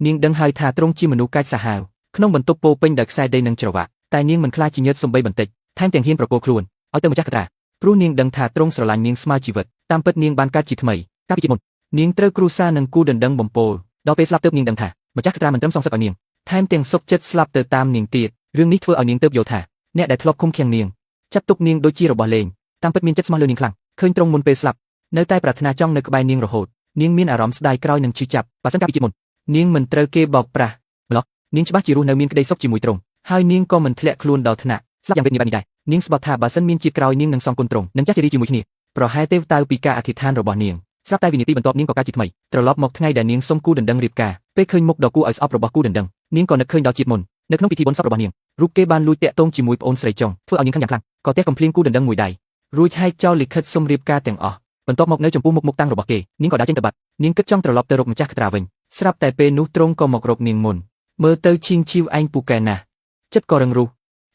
នាងដឹងហើយថាទ្រង់ជាមនុស្សកាចសាហាវក្នុងបន្ទប់ពោពេញដោយខ្សែដីនិងច្រវាក់តែនាងមិនខ្លាចជាញើតសំបីបន្តិចថែមទាំងហ៊ានប្រគល់ខ្លួនឲ្យទៅម្ចាស់កត្រាព្រោះនាងដឹងថាទ្រង់ស្រឡាញ់នាងស្មើជីវិតតាមពិតនាងបានកើតជាថ្មីកាលពីជាតិមុននាងត្រូវគ្រួសារនិងគូដណ្ដឹងបំពោលដល់ពេលស្លាប់ទើបនាងដឹងថាម្ចាស់កត្រាមិនត្រឹមសងសឹកឲ្យនាងថែមទាំងសុខចិត្តស្លាប់ទៅតាមនាងទៀតរឿងនេះធ្វើឲ្យនាងទើបយល់ថាអ្នកដែលធ្លាប់ឃុំឃាំងនាងចាត់ទុកនាងដូចជារបស់លេងតាមពិតមានចិត្តស្មោះលើនាងខ្លាំងឃើញទ្រង់មុនពេលស្លាប់នៅតែប្រាថ្នាចង់នៅក្បែរនាងរហូតនាងមានអារម្មណ៍ស្ដាយក្រោយនឹងឈឺចាប់បើសិនកាលពីជាតិមុននាងមិនត្រូវគេបោកប្រាស់ម្លោះនាងច្បាស់ជារស់នៅមានក្តីសុខជាមួយទ្រង់ហើយនាងក៏មិនធ្លាក់ខ្លួនដល់ថ្នាក់ស្លាប់យ៉ាងវេទនាបែបនេះដែរនាងស្បត់ថាបើសិនមានជាតិក្រោយនាងនឹងសងគុណទ្រង់និងចាស់ជរាជាមួយគ្នាប្រហែលទេវតាពីការអធិដ្ឋានរបស់នាងស្រាប់តែវិនាទីបន្ទាប់នាងក៏កើតជាថ្មីត្រឡប់មកថ្ងៃដែលនាងសុំគូដណ្ដឹងរៀបការពេលឃើញមុខដ៏គួរឲ្យស្អប់របស់គូដណ្ដឹងនាងក៏នឹកឃើញដល់ជាតិមុននៅក្នុងពិធីបុណ្យសពរបស់នាងរូបគេបានលួចតាក់ទងជាមួយប្អូនស្រីចុងធ្វើឲ្យនាងខឹងយ៉ាងខ្លាំងក៏ទះកំភ្លៀងគូដណ្ដឹងមួយដៃរួចហែកចោលលិខិតសុំរៀបការទាំងអស់បន្ទាប់មកនៅចំពោះមុខមុខតាំងរបស់គេនាងក៏ដើរចេញទៅបាត់នាងគិតចង់ត្រឡប់ទៅរកម្ចាស់ក្ត្រាវិញស្រាប់តែពេលនោះទ្រង់ក៏មករកនាងមុនមើលទៅឈៀងឈីវឯងពូកែណាស់ចិត្តក៏រឹងរូស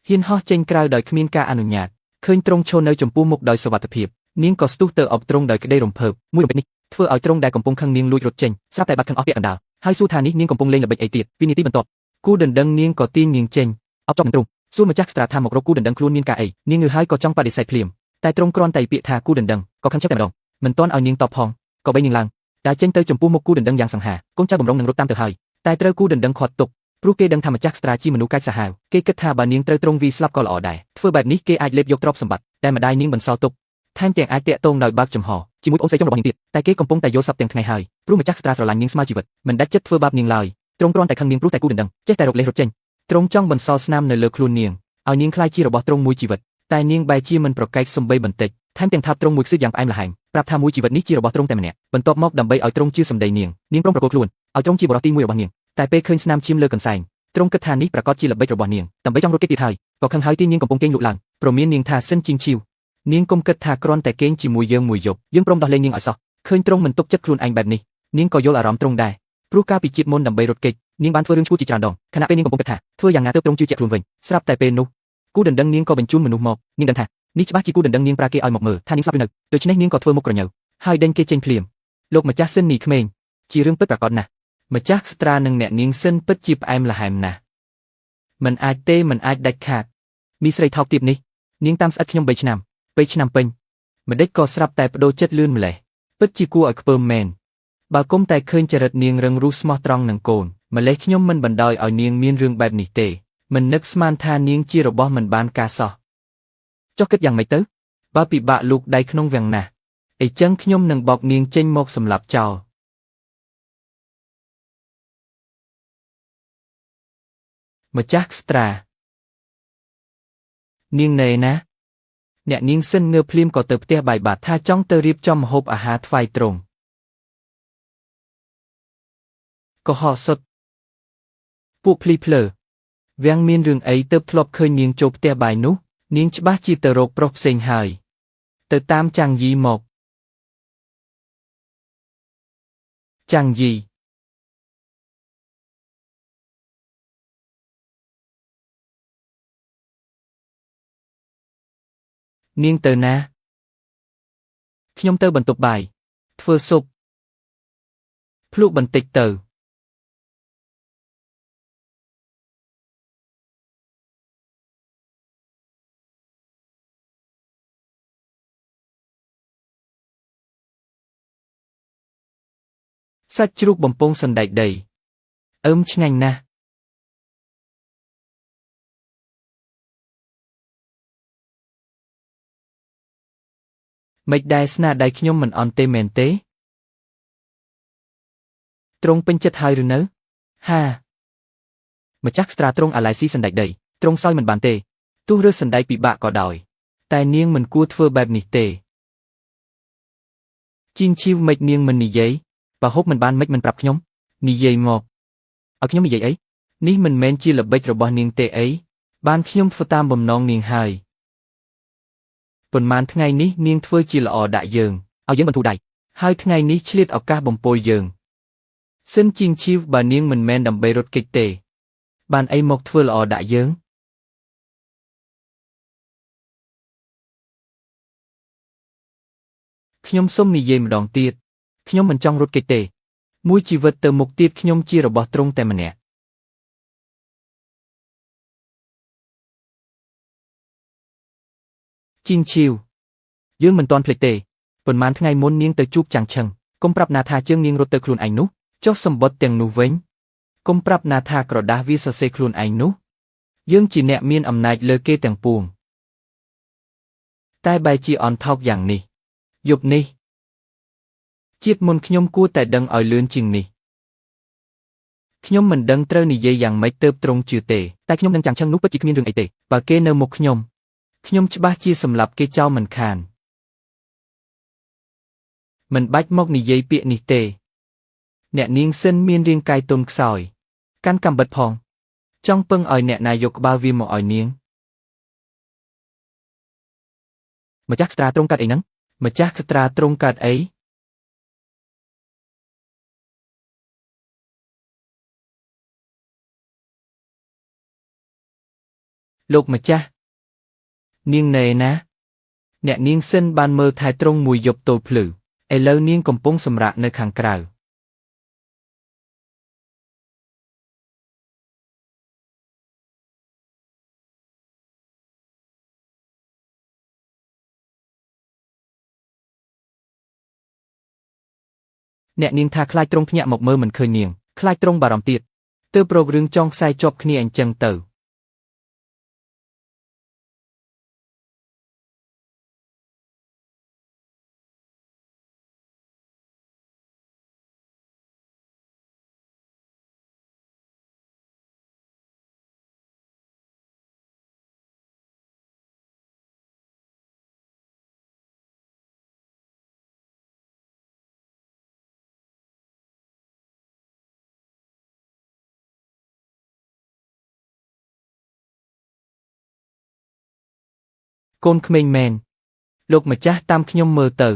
ហ៊ានហោះចេញក្រៅដោយគ្មានការអនុញ្ញាតឃើញទ្រង់ឈរនៅចំពោះមុខដោយសុវត្ថិភាពនាងក៏ស្ទុះទៅអបទ្រង់ដោយក្តីរំភើបមួយរំពេចនេះធ្វើឲ្យទ្រង់ដែលកំពុងខឹងនាងលួចរត់ចេញស្រាប់តែបាត់ខឹងអស់ពាក់កណ្ដាលហើយសួរថានេះនាងកំពុងលេងល្បិចអីទៀតវិនាទីបន្ទាប់គូដណ្ដឹងនាងក៏ទាញនាងចេញអបចប់នឹងទ្រង់សួរម្ចាស់ស្ត្រាថាមករកគូដណ្ដឹងខ្លួនមានការអីនាងងើហើយក៏ចង់បដិសេធភ្លាមតែទ្រង់គ្រាន់តែពាក្យថាគូដណ្ដឹងក៏ខឹងឆឹកតែម្ដងមិនទាន់ឲ្យនាងតបផងក៏បីនាងឡើងតែចេញទៅចំពោះមុខគូដណ្ដឹងយ៉ាងសង្ហាកូនចៅបំរុងនឹងរត់តាមទៅហើយតែត្រូវគូដណ្ដឹងខាត់ទុកព្រោះគេដឹងថាម្ចាស់ស្ត្រាជាមនុស្សកាចសាហាវគេគិតថាបើនាងត្រូវទ្រង់វីស្លាប់ក៏ល្អដែរធ្វើបែបនេះគេអាចលេបយកទ្រព្យសម្បត្តិតែម្ដាយនាងបន្សល់ទុកថែមទាំងអាចតាក់ទងដោយបើកចំហជាមួយអូនស្រីចុងរបស់នាងទៀតតែគេកំពុងតែយល់សប្តិទាំងថ្ងៃហើយព្រោះម្ចាស់ស្ត្រាស្រឡាញ់នាងស្មើជីវិតមិនដាច់ចិត្តធ្វើបាបនាងឡើយទ្រង់គ្រាន់តែខឹងនាងព្រោះតែគូដណ្ដឹងចេះតែរកលេសរត់ចេញទ្រង់ចង់បន្សល់ស្នាមនៅលើខ្លួននាងឲ្យនាងក្លាយជារបស់ទ្រង់មួយជីវិតតែនាងបែរជាមិនប្រកែកសំបីបន្តិចថែមទាំងថាប់ទ្រង់មួយខ្សឹបយ៉ាងផ្អែមល្ហែមប្រាប់ថាមួយជីវិតនេះជារបស់ទ្រង់តែម្នាក់បន្ទាប់មកដើម្បីឲ្យទ្រង់ជឿសម្ដីនាងនាងព្រមប្រគល់ខ្លួនឲ្យទ្រង់ជាបុរសទី1របស់នាងតែពេលឃើញស្នាមឈាមលើកន្សែងទ្រង់គិតថានេះប្រកាសជាល្បិចរបស់នាងដើម្បីចង់រត់គេចទៀតហើយក៏ខឹងហើយទីនាងកំពុងគេងលក់ឡើងព្រមាននាងថាសិនជីងឈីវនាងគុំគិតថាគ្រាន់តែគេងជាមួយយើងមួយយប់យើងព្រមដោះលែងនាងឲ្យសោះឃើញទ្រង់មិនទុកចិត្តខ្លួនឯងបែបនេះនាងក៏យល់អារម្មណ៍ទ្រង់ដែរព្រោះកាលពីជាតិមុនដើម្បីរត់គេចនាងបានធ្វើរឿងឈួតជាច្រើនដងខណៈពេលនាងកំពុងគិតថាធ្វើយ៉ាងណាទើបទ្រង់ជឿជាក់ខ្លួនវិញស្រាប់តែពេលនោះគូដណ្ដឹងនាងក៏បញ្ជូនមនុស្សមកនាងដឹងថានេះច្បាស់ជាគូដណ្ដឹងនាងប្រាគេឲ្យមកមើលថានាងស្លាប់ឬនៅដូច្នេះនាងក៏ធ្វើមុខក្រញើហើយដេញគេចេញភ្លាមលោកម្ចាស់សិននីក្មេងជារឿងពិតប្រាកដណាស់ម្ចាស់ស្ត្រានិងអ្នកនាងសិនពិតជាផ្អែមល្ហែមណាស់មិនអាចទេមិនអាចដាច់ខាតមីស្រីថោកទាបនេះនាងតាមស្អិតខ្ញុំ3ឆ្នាំ3ឆ្នាំពេញម្ដេចក៏ស្រាប់តែបដូរចិត្តលឿនម្លេះពិតជាគួរឲ្យខ្ពើមមែនបើគុំតែឃើញចរិតនាងរឹងរូសស្មោះត្រង់នឹងកូនម្លេះខ្ញុំមិនបណ្ដោយឲ្យនាងមានរឿងបែបនេះទេមិននឹកស្មានថានាងជារបស់មិនបានការសោះចុះគិតយ៉ាងម៉េចទៅបើពិបាកលូកដៃក្នុងវាំងណាស់អីចឹងខ្ញុំនឹងបោកនាងចេញមកសម្លាប់ចោលម្ចាស់ស្ត្រានាងណែណាអ្នកនាងសិនងើភ្លាមក៏ទៅផ្ទះបាយបាត់ថាចង់ទៅរៀបចំម្ហូបអាហារថ្វាយទ្រង់កុហកសុទ្ធពួកភ្លីភ្លើវាំងមានរឿងអីទៅធ្លាប់ឃើញនាងចូលផ្ទះបាយនោះនាងច្បាស់ជាទៅរកប្រុសផ្សេងហើយទៅតាមចាំងយីមកចាំងយីនាងទៅណាខ្ញុំទៅបន្ទប់បាយធ្វើស៊ុបភ្លក់បន្តិចទៅសាច់ជ្រូកបំពងសណ្តែកដីអឹមឆ្ងាញ់ណាស់មិនដែលស្នាដៃខ្ញុំមិនអន់ទេមែនទេទ្រង់ពេញចិត្តហើយឬនៅហាម្ចាស់ស្ត្រាទ្រង់អាឡៃស៊ីសណ្តែកដីទ្រង់សោយមិនបានទេទោះរើសសណ្តែកពិបាកក៏ដោយតែនាងមិនគួរធ្វើបែបនេះទេជីងឈីវមិននាងមិននិយាយបើហូបមិនបានមិនមិនប្រាប់ខ្ញុំនិយាយមកឲ្យខ្ញុំនិយាយអីនេះមិនមែនជាល្បិចរបស់នាងទេអីបានខ្ញុំធ្វើតាមបំណងនាងហើយប៉ុន្មានថ្ងៃនេះនាងធ្វើជាល្អដាក់យើងឲ្យយើងបន្ធូរដៃហើយថ្ងៃនេះឆ្លៀតឱកាសបំពោលយើងសិនជីងឈីវបើនាងមិនមែនដើម្បីរត់គេចទេបានអីមកធ្វើល្អដាក់យើងខ្ញុំសុំនិយាយម្ដងទៀតខ្ញុំមិនចង់រត់គេចទេ មួយជីវិតទៅមុខទៀតខ្ញុំជារបស់ទ្រង់តែម្នាក់ជីងឈីវយើងមិនទាន់ភ្លេចទេប៉ុន្មានថ្ងៃមុននាងទៅជួបចាងឆឹងកុំប្រាប់ណាថាជើងនាងរត់ទៅខ្លួនឯងនោះចុះសម្បត្តិទាំងនោះវិញកុំប្រាប់ណាថាក្រដាសវាសរសេរខ្លួនឯងនោះយើងជាអ្នកមានអំណាចលើគេទាំងពួងតែបែរជាអន់ថោកយ៉ាងនេះយប់នេះជាតិមុនខ្ញុំគួរតែដឹងឲ្យលឿនជាងនេះខ្ញុំមិនដឹងត្រូវនិយាយយ៉ាងម៉េចទើបទ្រង់ជឿទេតែខ្ញុំនឹងចាងឆឹងនោះពិតជាគ្មានរឿងអីទេបើគេនៅមុខខ្ញុំខ្ញុំច្បាស់ជាសម្លាប់គេចោលមិនខានមិនបាច់មកនិយាយពាក្យនេះទេអ្នកនាងសិនមានរាងកាយទន់ខ្សោយកាន់កាំបិតផងចង់ពឹងឲ្យអ្នកណាយកក្បាលវាមកឲ្យនាងម្ចាស់ស្ត្រាទ្រង់កាត់អីហ្នឹងម្ចាស់ស្ត្រាទ្រង់កាត់អីលោកម្ចាស់នាងណែណាអ្នកនាងសិនបានមើលថែទ្រង់មួយយប់ទល់ភ្លឺឥឡូវនាងកំពុងសម្រាកនៅខាងក្រៅអ្នកនាងថាខ្លាចទ្រង់ភ្ញាក់មកមើលមិនឃើញនាងខ្លាចទ្រង់បារម្ភទៀតទើបរករឿងចងខ្សែជាប់គ្នាអញ្ចឹងទៅកូនក្មេងមែនលោកម្ចាស់តាមខ្ញុំមើលទៅ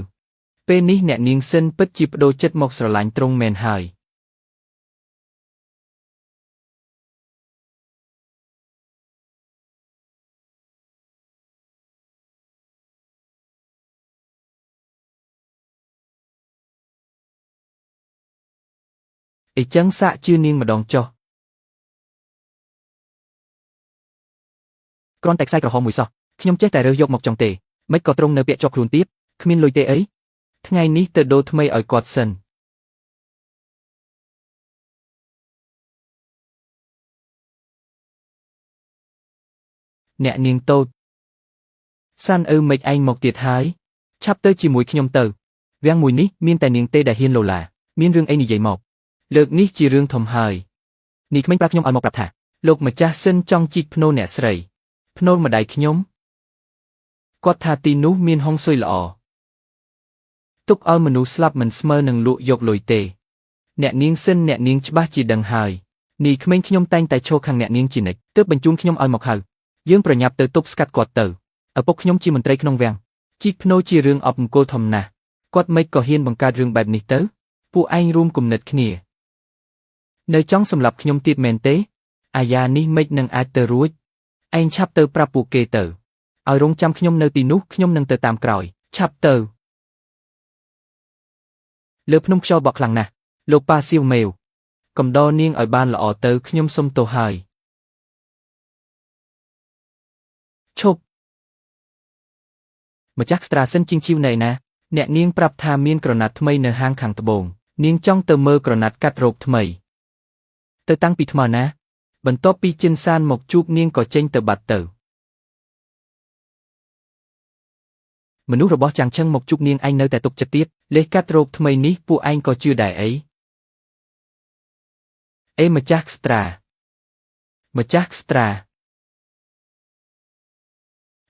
ពេលនេះអ្នកនាងសិនពិតជាប្ដូរចិត្តមកស្រឡាញ់ទ្រង់មែនហើយអីចឹងសាកជឿនាងម្ដងចុះគ្រាន់តែខ្សែក្រហមមួយសោះខ្ញុំចេះតែរើសយកមកចង់ទេមិនក៏ទ្រង់នៅពាក់ជាប់ខ្លួនទៀតគ្មានលុយទេអីថ្ងៃនេះទៅដូរថ្មីឲ្យគាត់សិនអ្នកនាងតូចសាន់ឪមិនឯងមកទៀតហើយឆាប់ទៅជាមួយខ្ញុំទៅវាំងមួយនេះមានតែនាងទេដែលហ៊ានលោឡាមានរឿងអីនិយាយមកលើកនេះជារឿងធំហើយនេះក្មេងប្រាប់ខ្ញុំឲ្យមកប្រាប់ថាលោកម្ចាស់សិនចង់ជីកភ្នូលអ្នកស្រីភ្នូលម្ដាយខ្ញុំគាត់ថាទីនោះមានហុងស៊ុយល្អទុកឲ្យមនុស្សស្លាប់មិនស្មើនឹងលក់យកលុយទេអ្នកនាងសិនអ្នកនាងច្បាស់ជាដឹងហើយនេះក្មេងខ្ញុំតែងតែឈរខាងអ្នកនាងជានិច្ចទើបបញ្ជូនខ្ញុំឲ្យមកហៅយើងប្រញាប់ទៅទប់ស្កាត់គាត់ទៅឪពុកខ្ញុំជាមន្ត្រីក្នុងវាំងជីកភ្នូលជារឿងអបមង្គលធំណាស់គាត់មិនក៏ហ៊ានបង្កើតរឿងបែបនេះទៅពួកឯងរួមគំនិតគ្នានៅចង់សម្លាប់ខ្ញុំទៀតមែនទេអាយ៉ានេះមិននឹងអាចទៅរួចឯងឆាប់ទៅប្រាប់ពួកគេទៅឲ្យរងចាំខ្ញុំនៅទីនោះខ្ញុំនឹងទៅតាមក្រោយឆាប់ទៅលើភ្នំខ្យល់បក់ខ្លាំងណាស់លោកប៉ាសៀវមេវកំដរនាងឲ្យបានល្អទៅខ្ញុំសុំទោសហើយឈប់ម្ចាស់ស្ត្រាសិនជីងជីវនៅឯណាអ្នកនាងប្រាប់ថាមានក្រណាត់ថ្មីនៅហាងខាងត្បូងនាងចង់ទៅមើលក្រណាត់កាត់រោគថ្មីទៅតាំងពីថ្មណាបន្ទាប់ពីជិនសានមកជួបនាងក៏ចេញទៅបាត់ទៅមនុស្សរបស់ចាងឆឹងមកជួបនាងឯងនៅតែទុកចិត្តទៀតលេសកាត់រោគថ្មីនេះពួកឯងក៏ជឿដែរអីអេម្ចាស់ស្ត្រាម្ចាស់ស្ត្រា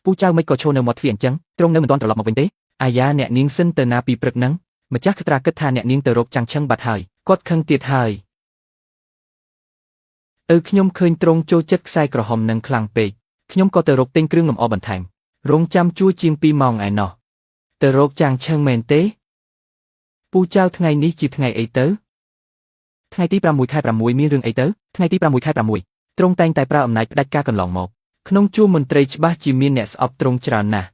ពូចៅមិនក៏ឈរនៅមាត់ទ្វារអញ្ចឹងទ្រង់នៅមិនទាន់ត្រឡប់មកវិញទេអាយ៉ាអ្នកនាងសិនទៅណាពីព្រឹកហ្នឹងម្ចាស់ស្ត្រាគិតថាអ្នកនាងទៅរកចាងឆឹងបាត់ហើយគាត់ខឹងទៀតហើយខ្ញុំឃើញទ្រង់ចូលចិត្តខ្សែក្រហមនឹងខ្លាំងពេកខ្ញុំក៏ទៅរកទិញគ្រឿងលម្អបន្ថែមរងចាំជួជាង2ម៉ោងឯណោះទៅរកចាងឆឹងមែនទេពូចៅថ្ងៃនេះជាថ្ងៃអីទៅថ្ងៃទី6ខែ6មានរឿងអីទៅថ្ងៃទី6ខែ6ទ្រង់តែងតែប្រើអំណាចផ្ដាច់ការកន្លងមកក្នុងជួរមន្ត្រីច្បាស់ជាមានអ្នកស្អប់ទ្រង់ច្រើនណាស់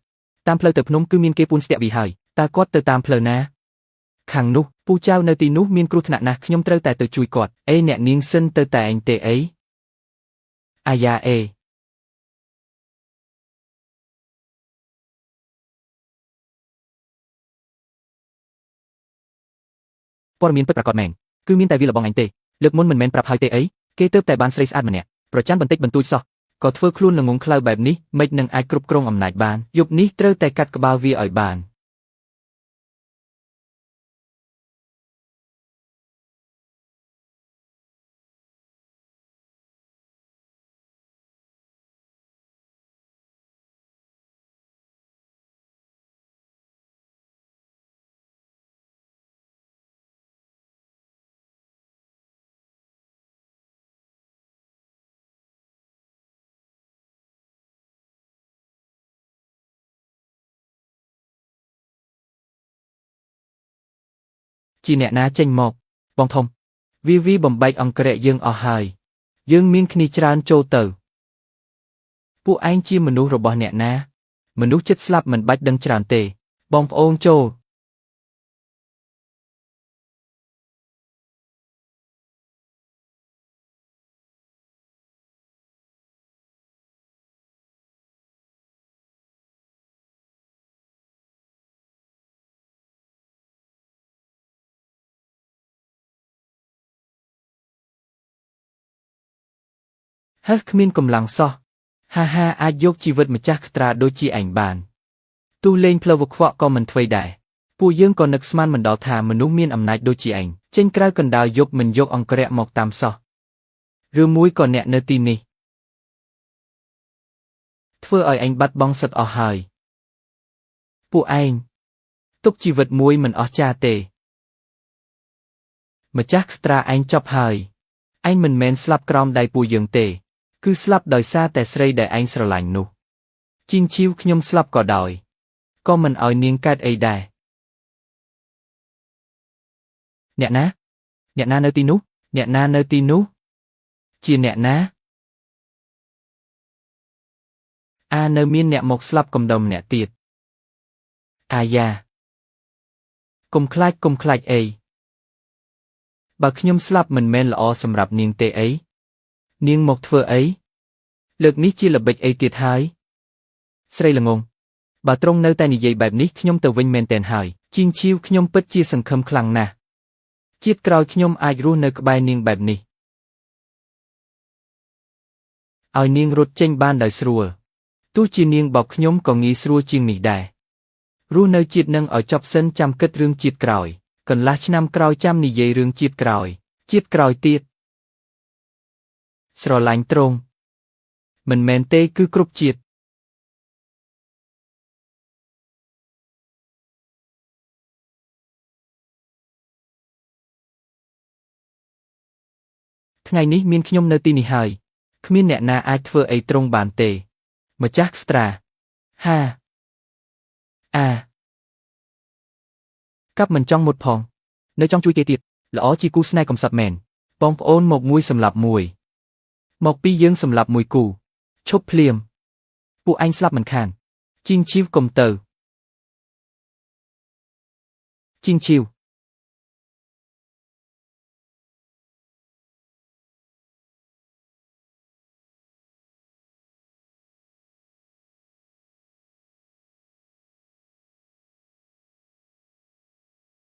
តាមផ្លូវទៅភ្នំគឺមានគេពួនស្ទាក់វីហើយតើគាត់ទៅតាមផ្លូវណា ខាងនោះពូចៅនៅទីនោះមានគ្រោះថ្នាក់ណាស់ខ្ញុំត្រូវតែទៅជួយគាត់អេអ្នកនាងសិនទៅតែឯងទេអីអាយ៉ាអេព័ត៌មានពិតប្រាកដមែនគឺមានតែវាលបងឯងទេលើកមុនមិនមែនប្រាប់ហើយទេអីគេទៅតែបានស្រីស្អាតម្នាក់ប្រច័នបន្តិចបន្តួចសោះក៏ធ្វើខ្លួនល្ងងខ្លៅបែបនេះមិននឹងអាចគ្រប់គ្រងអំណាចបានយប់នេះត្រូវតែកាត់ក្បាលវាឲ្យបានជាអ្នកណាចេញមកបងធំវាវីបំបែកអង្គរៈយើងអស់ហើយយើងមានគ្នាច្រើនចូលទៅពួកឯងជាមនុស្សរបស់អ្នកណាមនុស្សចិត្តស្លាប់មិនបាច់ដឹងច្រើនទេបងប្អូនចូលហេះគ្មានកម្លាំងសោះហាហាអាចយកជីវិតម្ចាស់ក្ត្រាដូចជាឯងបានទោះលេងផ្លូវខ្វក់ក៏មិនធ្វើដែរពួកយើងក៏នឹកស្មានមិនដល់ថាមនុស្សមានអំណាចដូចជាឯងចេញក្រៅកណ្ដាលយប់មិនយកអង្គរៈមកតាមសោះឬមួយក៏អ្នកនៅទីនេះធ្វើឲ្យឯងបាត់បង់សិទ្ធិអស់ហើយពួកឯងទុកជីវិតមួយមិនអស់ចាទេម្ចាស់ក្ត្រាឯងចប់ហើយឯងមិនមែនស្លាប់ក្រោមដៃពួកយើងទេគឺស្លាប់ដោយសារតែស្រីដែលឯងស្រឡាញ់នោះជីងឈីវខ្ញុំស្លាប់ក៏ដោយក៏មិនឲ្យនាងកើតអីដែរអ្នកណាអ្នកណានៅទីនោះអ្នកណានៅទីនោះជាអ្នកណាអានៅមានអ្នកមកស្លាប់កំដុំអ្នកទៀតអាយ៉ាកុំខ្លាចកុំខ្លាចអីបើខ្ញុំស្លាប់មិនមែនល្អសម្រាប់នាងទេអីនាងមកធ្វើអីលើកនេះជាល្បិចអីទៀតហើយស្រីល្ងងបើត្រង់នៅតែនិយាយបែបនេះខ្ញុំទៅវិញមែនទែនហើយជីងឈីវខ្ញុំពិតជាសង្ឃឹមខ្លាំងណាស់ជាតិក្រោយខ្ញុំអាចរស់នៅក្បែរនាងបែបនេះឲ្យនាងរត់ចេញបានដោយស្រួលទោះជានាងបោកខ្ញុំក៏ងាយស្រួលជាងនេះដែររស់នៅជាតិនឹងឲ្យចប់សិនចាំគិតរឿងជាតិក្រោយកន្លះឆ្នាំក្រោយចាំនិយាយរឿងជាតិក្រោយជាតិក្រោយទៀតស្រឡាញ់ត្រង់មិនមែនទេគឺគ្រប់ជាតិថ្ងៃនេះមានខ្ញុំនៅទីនេះហើយគ្មានអ្នកណាអាចធ្វើអីត្រង់បានទេម្ចាស់ក្ស្ត្រាហាអាកាប់មិនចង់មុតផងនៅចង់ជួយគេទៀតល្អជាគូស្នេហ៍កំសត់មែនបងប្អូនមកមួយសម្លាប់មួយមកពីយើងសម្លាប់មួយគូឈប់ភ្លាមពួកឯងស្លាប់មិនខានជីងឈីវកុំទៅជីងឈីវ